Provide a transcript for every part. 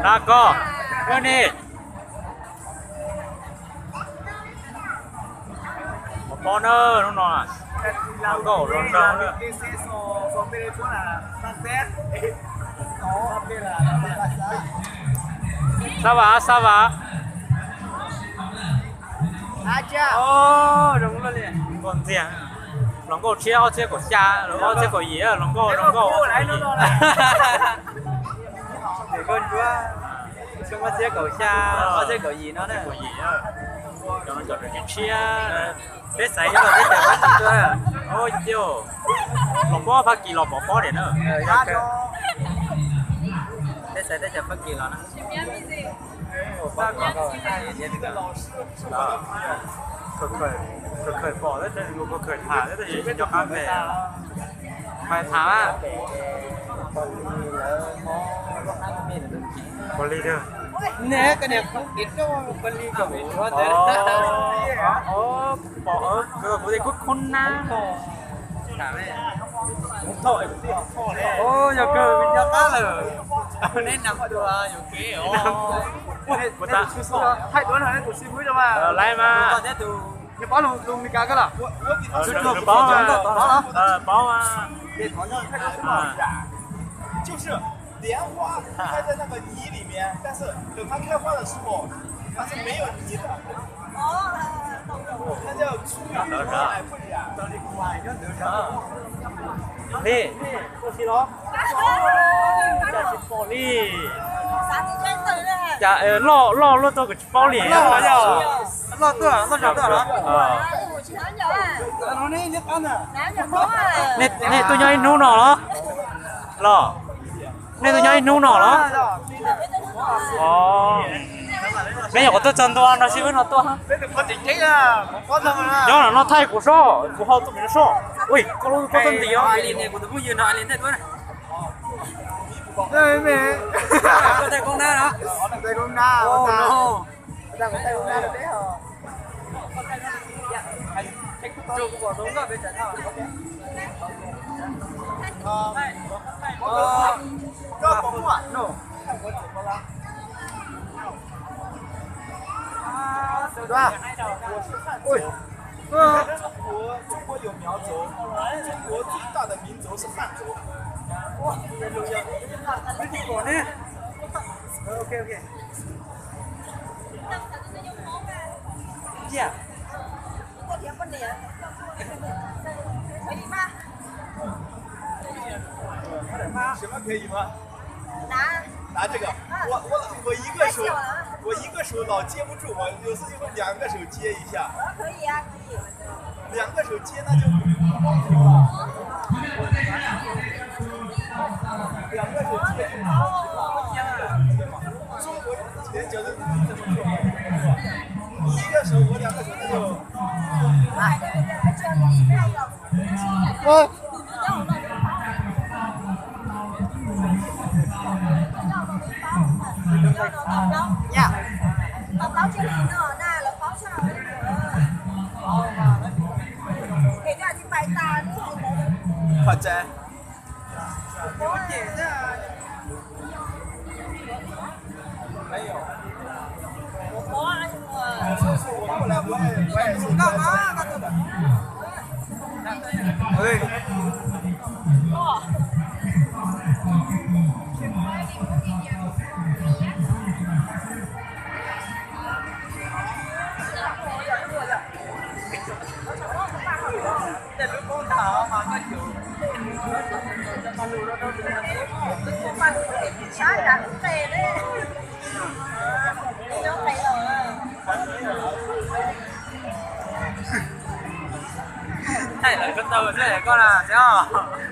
Tab koj, wb ne. Pov pob na, hnub no hluas nkauj hluas nraug na. Xab vas, xab vas. Zoo nkauj ntxiag. Hluas nkauj tshiab ob txhiab kaum xya, ob txhiab kaum yim, hluas nkauj, hluas nkauj ob txhiab kaum yim. Xyoo ob txhiab kaum xya, ob txhiab kaum yim no na. Cov no cov tshiab. Peb xaiv ib los teb chaws Fab Kis tuaj. Ua ciaj, los pob Fab Kis los pov pob tiag na. Peb xaiv teb chaws Fab Kis los na. Khaws pom tab sis kuv khaws tham tab sis tsis nco qab npe. Mas tham, pom li tiag. Pom, kuv tej kub khoob nab. Yog kawg, nco qab lawm. Neb nab tua yus kev os. Laiv mas. Nws paub lus Meskas koj los? Paub, paub mas. 莲花开在那个泥里面，但是等它开花的时候，它是没有泥的。它叫出水，不是啊？Li, cas tsis pom li? Cas loj loj luaj tuaj kuv tsis paub li. Loj tuaj, loj tuaj los? Nej tuaj nyob ib hnub no los? Los, nej tuaj nyob ib hnub no los? Neb nyuam qhuav tuaj txog ntua no sib wb no tuaj. Nyob no thaij kuv soj, kuv ho tuaj pem no soj. Ui, koj lub pob txoj nti os. Ui, 中国，中国有苗族，中国最大的民族是汉族。哇，OK OK。 什么可以吗？拿这个，我我我一个手，我一个手老接不住，我有时就会两个手接一下。可以啊，可以。两个手接那就，两个手接就，中国人觉得这么做，一个手我两个手那就。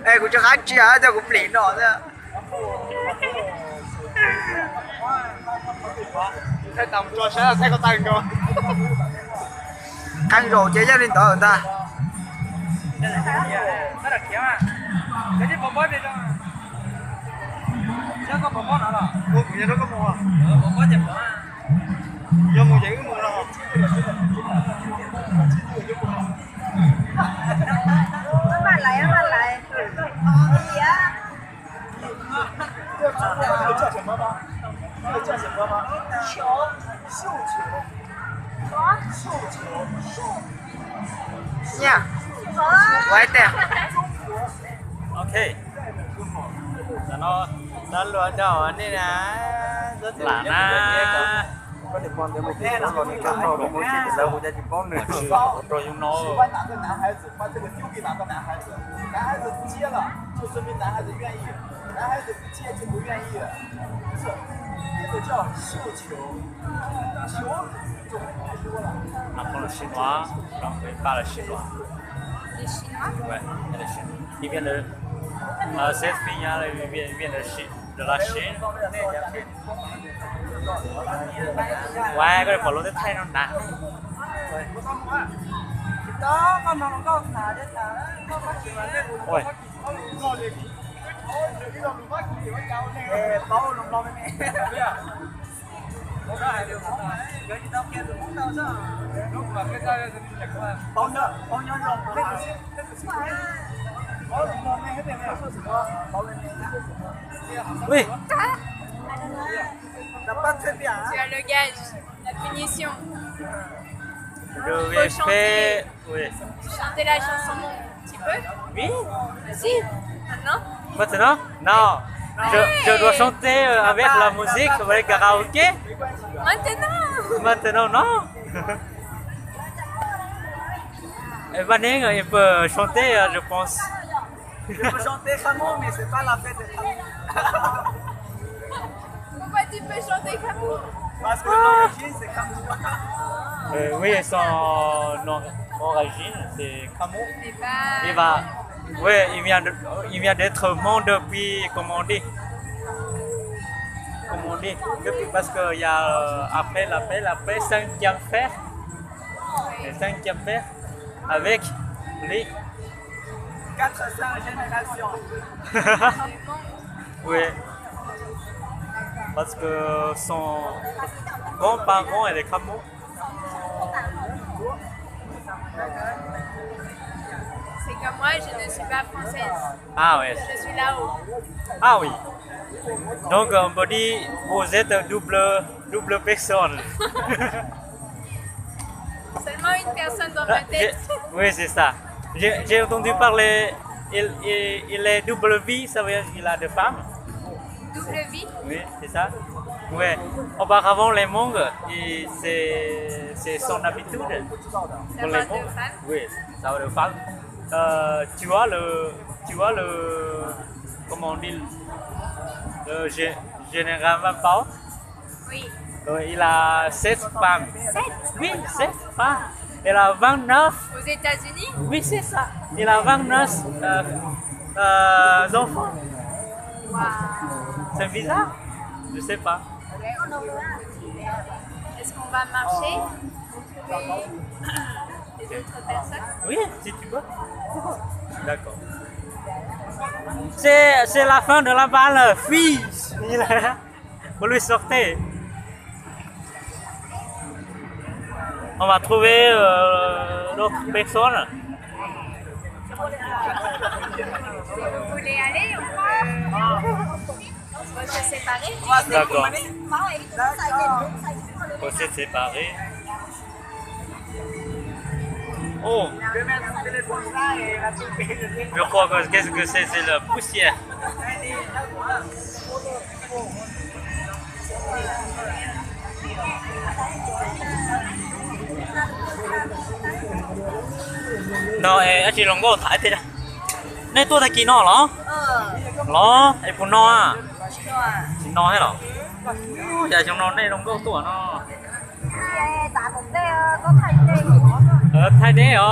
Es kuv tsis qab tsia, coj kuv plim no xwb. Thaij tau tso saib, thaij ko taw nkaus. Qee zaum ces yeej li ntawd ntag. Yog mus ces wb mus no. Maj lais, maj lais. 这个叫什么吗？绣，绣球，绣球。Nha, ua tes. Ok. Tam no, tam luag rau nej na. Lam na. Rau yus no. 把这个丢给哪个男孩子，男孩子不接了，就说明男孩子愿意，男孩子不接就不愿意了，不是，这个叫绣球，球种太多了。Nws poj los sib nua, pab los sib nua. Sib nua? Ua, sib nua. Ib viaj ntawd, seb fij nyab, ib viaj ntawd sib, ntawd los sib. Ua, koj pom lub teb thaij no na. Ui. Tu as le gage, la punition. Je vais faire, oui. Chanter la chanson un petit peu. Oui. Vas-y. Maintenant? Maintenant? Non. Je, je dois chanter, euh, avec la musique, avec karaoké. Maintenant? Maintenant, non. Eh, Vanessa, il peut chanter, euh, je pense. Je peux chanter Khamon, mais c'est pas la fête de Khamon. Pourquoi tu peux chanter Khamon? Parce que l'origine, c'est Khamon. Euh, oui, son or-, origine, c'est Khamon. C'est pas... Il va, ouais, il vient de, il vient d'être mort depuis, comment on dit? Comment on dit? Depuis, parce qu'il y a, euh, après l'appel, après cinquième frère. Le cinquième frère avec lui. Quatre, cinq générations. Oui. Parce que son grand-parent, il est Khamon. C'est comme moi, je ne suis pas française. Ah ouais. Je suis là-haut. Ah oui. Donc, on peut dire, vous êtes double, double personne. Seulement une personne dans ma tête. Oui, c'est ça. J'ai, j'ai entendu parler, il, il, il est double vie, ça veut dire qu'il a deux femmes. Double vie? Oui, c'est ça. Ouais. Auparavant, les Hmong, et c'est, c'est son habitude. Pour les Hmong. D'avoir deux femmes? Oui, d'avoir deux femmes. Euh, tu vois le, tu vois le, comment on dit, le gé-, général Vampa? Oui. Euh, il a sept femmes. Sept? Oui, sept femmes. Il a vingt-neuf. Aux États-Unis? Oui, c'est ça. Il a vingt-neuf, euh, euh, enfants. Waouh. C'est bizarre. Je sais pas. Est-ce qu'on va marcher pour trouver les autres personnes? Oui, si tu veux. D'accord. C'est, c'est la fin de la balle, fils. Vous lui sortez. On va trouver, euh, d'autres personnes. Vous voulez aller, on va se séparer. D'accord. On s'est séparés. Oh. Je crois que, qu'est-ce que c'est? C'est la poussière. No, dab tsi los nkauj tham thiab. Nej tuaj tag kis no los? Los, es puas no? Tsis no thiab los? Cas xyoo no nej zoo nkauj tuaj no? Thaij deb os.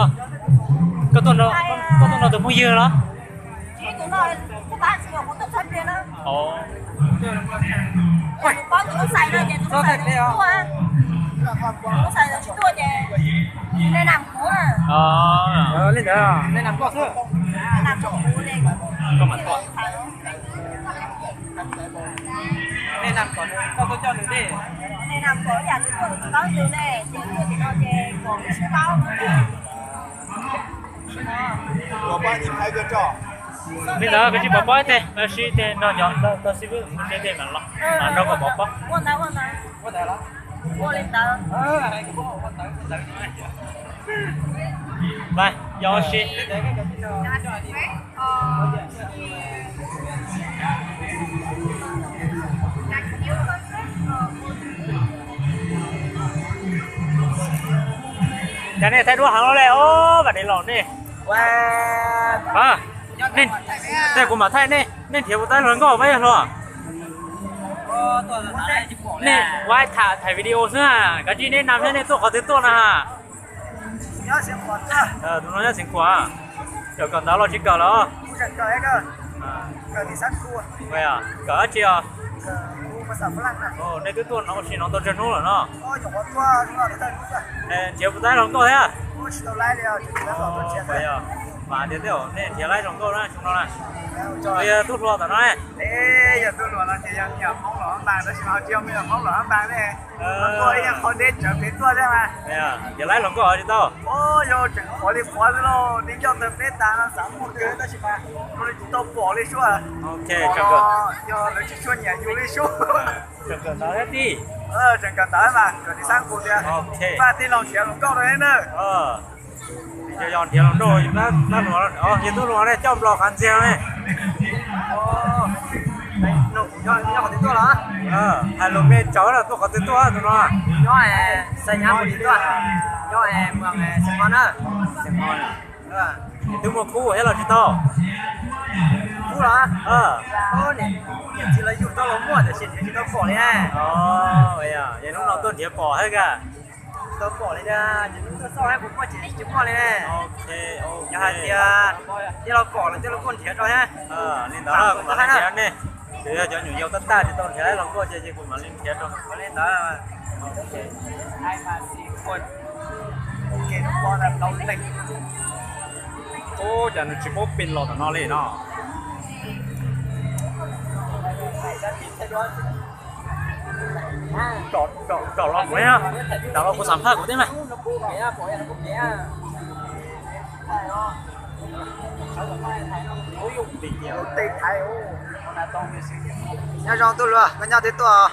Koj tuaj nrog tus phooj ywg los? Li ntawd, nej nam koj xwb. Nej nam kom koj tuaj coj nws dej. Nej nam kom yam tsis tuaj nws tsis paub yus ne, ces tuaj tim no ces kom sib paub. Kom pab ib phaiv ko tso. Li ntawd koj tsis pov pob ib teg, tab sis tej no yog tau xib fwb mus tsev tej mam los, mam nrog koj pov pob. Vaj, yog ua si. Cas nej thaij duab heev li os, Vam Dev Los nej. Nej, kuv mam thaij nej, nej nrhiav puas tau hluas nkauj pab yog hluas? Nej ua tham, tham video xwb, kav tsij neb nam thiab nej tuaj qhov twg tuaj na? Tus no nyob Xeev Khuam, kawm kawm ntawv los tsis kawm lawm? Kawm dab tsi os? Nej twb tuaj no ua si no tau tsawg hnub lawm no? Nrhiav puas tau hluas nkauj thiab? Mas tias tej zaum nej nrhiav laib hluas nkauj na xyoo no na. Yog tub hluas tom no ne? Nrhiav laib hluas nkauj tsis tau. Yog tseem qhuav li qhuav xwb lauj, nej coj tawg peb tas no xav muaj kawg tab sis mas tsis tau pom li sub. Ok, tseem kawm. Yog lawv tsis tshua nyiam yus li sub. Tseem kawm ntawv thiab tij. Tseem kawm ntawv mas kawm tib xab nqus tias. Faj tij laug nrhiav hluas nkauj no thiab na. Yog nrhiav hluas nkauj, yog tub hluas ne coj nplos qhav ntxiag ne. Nyob qhov twg tuaj los? Hais lus me tsawv los tuaj qhov twg tuaj tus no? Nyob Xais Nyab Mus Lis tuaj, nyob Muas Xeem Mo na. Twb muaj khub thiab los tsis tau? Khub los? Niam txiv lawv yug tau los muaj tiam sis nrhiav tsis tau pom li. Yog hnub no tuaj nrhiav pom thiab ka? Tsis tau pom li na, ces hnub tuaj xauj kuv muaj ces tsis muaj li. Yog hais tias thiaj los pom lawm thiaj los kuj nrhiav rau thiab. Li ntawd kuv mam li nrhiav nej, tsuas yog cov nyuam yaus tag tag tsis tau nrhiav los kuj ces kuv mam li nrhiav rau li ntawd. Ub, cas nws tsis paub pes los tom no li no. Tom los kuv, tom los kuv xam phaj kuv tib mas. Nyob zoo tub hluas, koj nyob twg tuaj?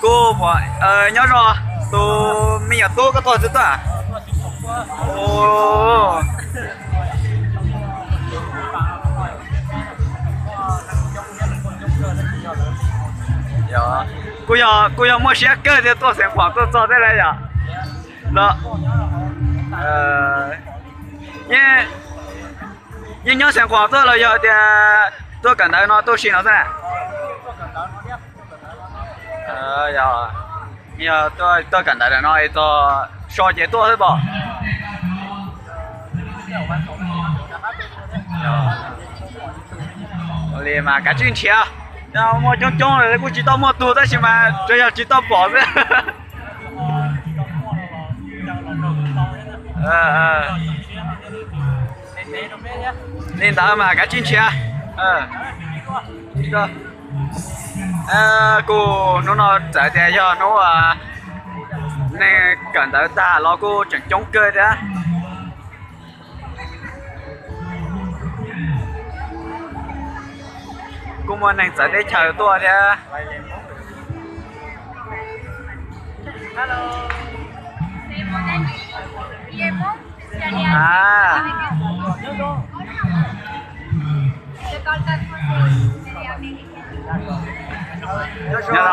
Kuv, nyob zoo, tus me nyuam tub koj tuaj twg tuaj? Kuj yog, kuj yog muaj siab kawg thiaj tuaj Xeev Khuam tuaj txog thiab lauj yom. Los, yeej nyob Xeev Khuam tuaj los yog tias tuaj kawm ntawv no tuaj si no xwb na? Yog tuaj kawm ntawv no es txog so ces tuaj xwb pom. Ua li mas kav tsij nrhiav, muaj coob coob lawm kuj tsis tau muaj tus tab sis mas tsuas yog tsis tau pom xwb. Li ntawd mas kav tsij nrhiav. Kuj hnub no txawm tias yog hnub neeg kawm ntawv tag los kuj tseem coob kawg thiab. Kuj muaj neeg txawv teb chaws tuaj thiab. Nyob zoo.